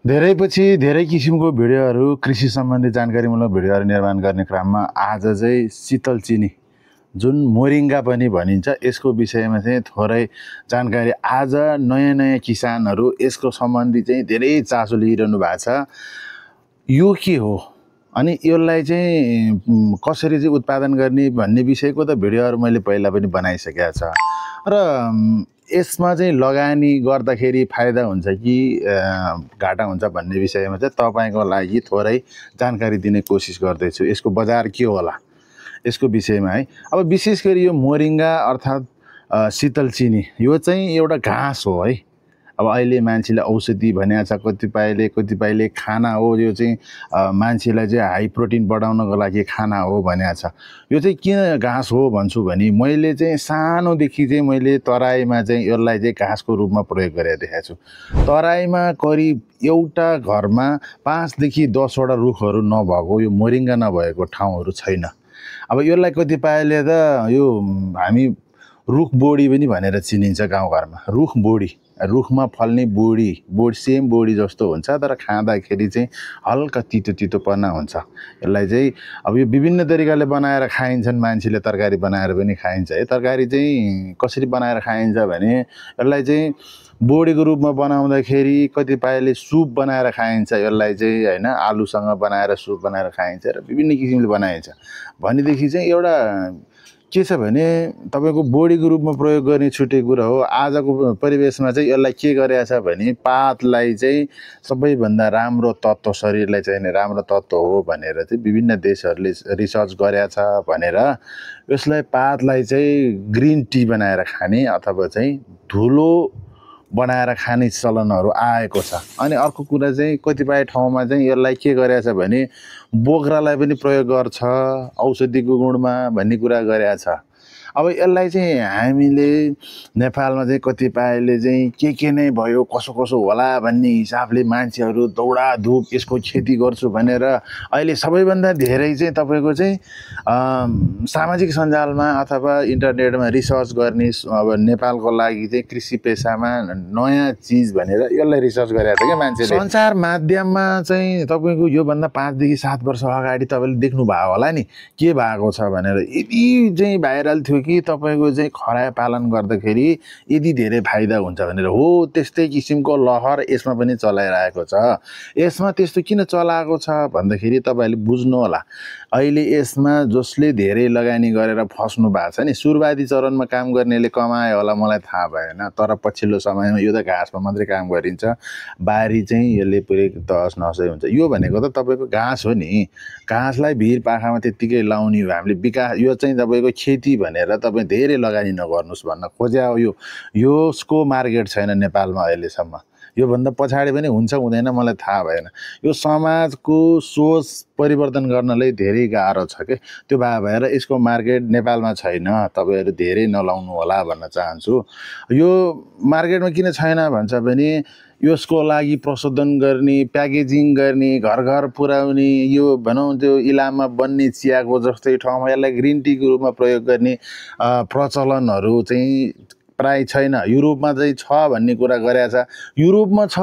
धेरैपछि धेरै किसिमको भिडियोहरू कृषि सम्बन्धी जानकारीमूलक भिडियोहरू निर्माण गर्ने क्रममा आज चाहिँ शीतल चिनी जुन मोरिङ्गा पनि भनिन्छ यसको विषयमा चाहिँ थोरै जानकारी आज नयाँ किसानहरू यसको सम्बन्धी चाहिँ धेरै चासो लिइरहनु भएको छ। यो के हो अनि यसलाई चाहिँ कसरी चाहिँ उत्पादन गर्ने भन्ने विषयको त भिडियोहरू मैले पहिला पनि बनाइसकेको छ र यसमा चाहिँ लगानी गर्दाखेरि फाइदा हुन्छ कि घाटा हुन्छ भन्ने विषयमा चाहिँ तपाईको लागि थोरै जानकारी दिने कोसिस गर्दैछु। यसको बजार के होला यसको विषयमा है। अब विशेष गरी यो मोरिङ्गा अर्थात् शीतल चिनी यो चाहिँ एउटा घाँस हो है। अब अहिले मान्छेले औषधि भनेको छ, कतिपयले खाना हो, यो चाहिँ मान्छेलाई चाहिँ हाई प्रोटिन बढाउनको लागि खाना हो भनेको छ। यो चाहिँ किन घाँस हो भन्छु भने मैले चाहिँ सानोदेखि चाहिँ मैले तराईमा चाहिँ यसलाई चाहिँ घाँसको रूपमा प्रयोग गरेर देखाएको छु। तराईमा करिब एउटा घरमा 5 देखि 10 वटा रुखहरू नभएको, यो मोरिङ्गा नभएको ठाउँहरू छैन। अब यसलाई कतिपयले त यो हामी रुख बोडी पनि भनेर चिनिन्छ गाउँघरमा। रुख बोडी, रुखमा फल्ने बोडी सेम बोडी जस्तो हुन्छ तर खाँदाखेरि चाहिँ हल्का तितोपना हुन्छ। यसलाई चाहिँ अब यो विभिन्न तरिकाले बनाएर खाइन्छन्, मान्छेले तरकारी बनाएर पनि खाइन्छ है। तरकारी चाहिँ कसरी बनाएर खाइन्छ भने यसलाई चाहिँ बोडीको रूपमा बनाउँदाखेरि कतिपयले सुप बनाएर खाइन्छ यसलाई चाहिँ हैन, आलुसँग बनाएर सुप बनाएर खाइन्छ र विभिन्न किसिमले बनाइन्छ। भनेदेखि चाहिँ एउटा के छ भने तपाईको बोडीको रूपमा प्रयोग गर्ने छुट्टै कुरा हो। आजको परिवेशमा चाहिँ यसलाई के गरेको छ भने पातलाई चाहिँ सबैभन्दा राम्रो तत्त्व, शरीरलाई चाहिने राम्रो तत्त्व हो भनेर चाहिँ विभिन्न देशहरूले रिसर्च गरेको छ भनेर यसलाई पातलाई चाहिँ ग्रिन टी बनाएर खाने अथवा चाहिँ धुलो बनाएर खाने चलनहरू आएको छ। अनि अर्को कुरा चाहिँ कतिपय ठाउँमा चाहिँ यसलाई के गरेको छ भने बोक्रालाई पनि प्रयोग गर्छ औषधिको गुणमा भन्ने कुरा गरेको छ। अब यसलाई चाहिँ हामीले नेपालमा चाहिँ कतिपयले चाहिँ के नै भयो कसो होला भन्ने हिसाबले मान्छेहरू दौडाधुप यसको खेती गर्छु भनेर अहिले सबैभन्दा धेरै चाहिँ तपाईको चाहिँ सामाजिक सञ्जालमा अथवा इन्टरनेटमा रिसर्च गर्ने अब नेपालको लागि चाहिँ कृषि पेसामा नयाँ चिज भनेर यसलाई रिसर्च गरेको छ क्या मान्छेले। सञ्चार माध्यममा चाहिँ तपाईको यो भन्दा 5 देखि 7 वर्ष अगाडि तपाईले देख्नु भयो होला नि के भएको छ भनेर। यदि चाहिँ भाइरल थियो कि तपाईको चाहिँ खरायो पालन गर्दाखेरि यदि धेरै फाइदा हुन्छ भनेर। हो त्यस्तै किसिमको लहर यसमा पनि चलाइरहेको छ। यसमा त्यस्तो किन चलाएको छ भन्दाखेरि तपाईले बुझ्नु होला। अहिले यसमा जसले धेरै लगानी गरेर फस्नु भएको छ नि, सुरुवाती चरणमा काम गर्नेले कमायो होला मलाई थाहा भएन, तर पछिल्लो समयमा यो त घाँसमा मात्रै काम गरिन्छ, बारी चाहिँ यसले पुरै तहस नहसै हुन्छ। यो भनेको त तपाईको घाँस हो नि, घाँसलाई भिर पाखामा त्यत्तिकै लाउने हो हामीले विकास। यो चाहिँ तपाईको खेती भनेर तपाईँ धेरै लगानी नगर्नुहोस् भन्न खोजे हो। यसको मार्केट छैन नेपालमा अहिलेसम्म। योभन्दा पछाडि पनि हुन्छ हुँदैन मलाई थाहा भएन। यो समाजको सोच परिवर्तन गर्नलाई धेरै गाह्रो छ के। त्यो भएर यसको मार्केट नेपालमा छैन। तपाईहरु धेरै नलाउनु होला भन्न चाहन्छु। यो मार्केटमा किन छैन भन्छ भने यसको लागि प्रशोधन गर्ने, प्याकेजिङ गर्ने, घर घर पुर्याउने, यो भनौँ त्यो इलाममा बन्ने चियाको जस्तै ठाउँमा यसलाई ग्रिन टीको रूपमा प्रयोग गर्ने प्रचलनहरू चाहिँ प्राय छैन। युरोपमा चाहिँ छ भन्ने कुरा गरेको छ। युरोपमा छ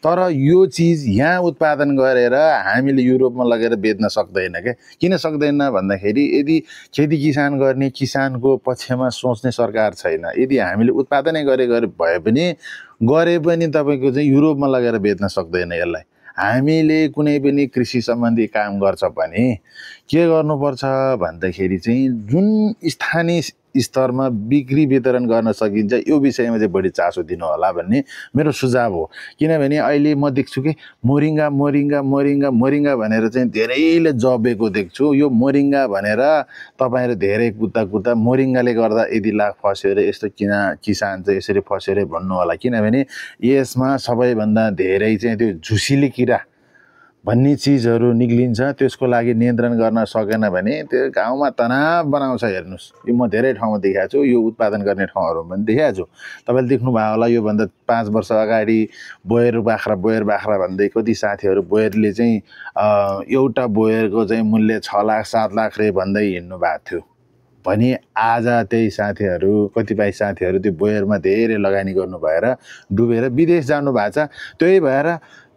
तर यो चिज यहाँ उत्पादन गरेर हामीले युरोपमा लगेर बेच्न सक्दैन के। किन सक्दैन भन्दाखेरि यदि खेती किसान गर्ने किसानको पक्षमा सोच्ने सरकार छैन। यदि हामीले उत्पादनै गरे भए पनि तपाईको चाहिँ युरोपमा लगेर बेच्न सक्दैन यसलाई। हामीले कुनै पनि कृषि सम्बन्धी काम गर्छ भने के गर्नुपर्छ भन्दाखेरि चाहिँ जुन स्थानीय स्तरमा बिक्री वितरण गर्न सकिन्छ यो विषयमा चाहिँ बढी चासो दिनु होला भन्ने मेरो सुझाव हो। किनभने अहिले म देख्छु कि मोरिङ्गा भनेर चाहिँ धेरैले जबेको देख्छु। यो मोरिङ्गा भनेर तपाईहरु धेरै कुद्दा मोरिङ्गाले गर्दा यदि लाख फस्यो रे, यस्तो किन किसान चाहिँ यसरी फस्यो रे भन्नु होला। किनभने यसमा सबैभन्दा धेरै चाहिँ त्यो झुसिले किरा भन्ने चिजहरू निक्लिन्छ। त्यसको लागि नियन्त्रण गर्न सकेन भने त्यो गाउँमा तनाव बनाउँछ। हेर्नुस्, यो म धेरै ठाउँमा देखाएको छु, यो उत्पादन गर्ने ठाउँहरुमा पनि देखाएको छु। तपाईले देख्नु भयो होला। यो भन्दा 5 वर्ष अगाडि बोयर बाख्रा भन्दै कति साथीहरु बोयरले चाहिँ एउटा बोयरको चाहिँ मूल्य 6 लाख 7 लाख रे भन्दै हिँड्नु भएको थियो भने आज त्यही साथीहरु, कतिपय साथीहरु त्यो बोयरमा धेरै लगानी गर्नु भएर डुबेर विदेश जानु भएको छ। त्यही भएर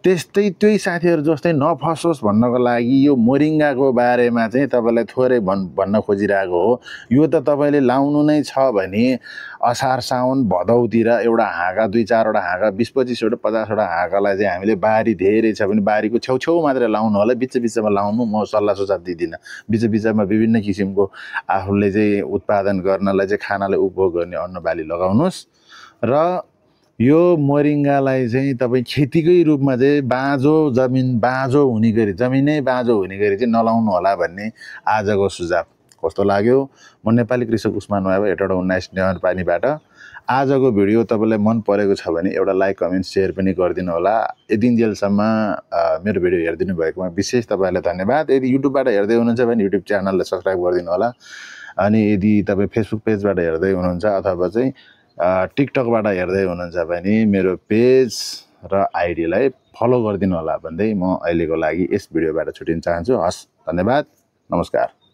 त्यही साथीहरू जस्तै नफसोस् भन्नको लागि यो मोरिङ्गाको बारेमा चाहिँ तपाईँलाई थोरै भन्न खोजिरहेको हो। यो त तपाईँले लाउनु नै छ भने असार साउन भदौतिर एउटा हाँगा 2-4वटा हाँगा 20-25वटा 50वटा हाँगालाई चाहिँ हामीले बारी धेरै छ भने बारीको छेउछेउ मात्रै लाउनु होला, बिचमा लाउनु म सल्लाह सुझाव दिँदिनँ। बिचमा विभिन्न किसिमको आफूले चाहिँ उत्पादन गर्नलाई चाहिँ खानालाई उपभोग गर्ने अन्न बाली लगाउनुहोस्। र यो मोरिङ्गालाई चाहिँ तपाईँ खेतीकै रूपमा चाहिँ बाँझो हुने गरी जमिनै बाँझो हुने गरी चाहिँ नलाउनु होला भन्ने आजको सुझाव। कस्तो लाग्यो? म नेपाली कृषक उस्मान बाबा हेटौँडा 19 नेवारपानीबाट। आजको भिडियो तपाईँलाई मन परेको छ भने एउटा लाइक कमेन्ट सेयर पनि गरिदिनु होला। यतिन्जेलसम्म मेरो भिडियो हेरिदिनु भएकोमा विशेष तपाईँलाई धन्यवाद। यदि युट्युबबाट हेर्दै हुनुहुन्छ भने युट्युब च्यानललाई सब्सक्राइब गरिदिनु होला। अनि यदि तपाईँ फेसबुक पेजबाट हेर्दै हुनुहुन्छ अथवा चाहिँ टिकटकबाट हेर्दै हुनुहुन्छ भने मेरो पेज र आइडीलाई फलो गरिदिनु होला भन्दै म अहिलेको लागि यस भिडियोबाट छुटिन चाहन्छु। हस्, धन्यवाद, नमस्कार।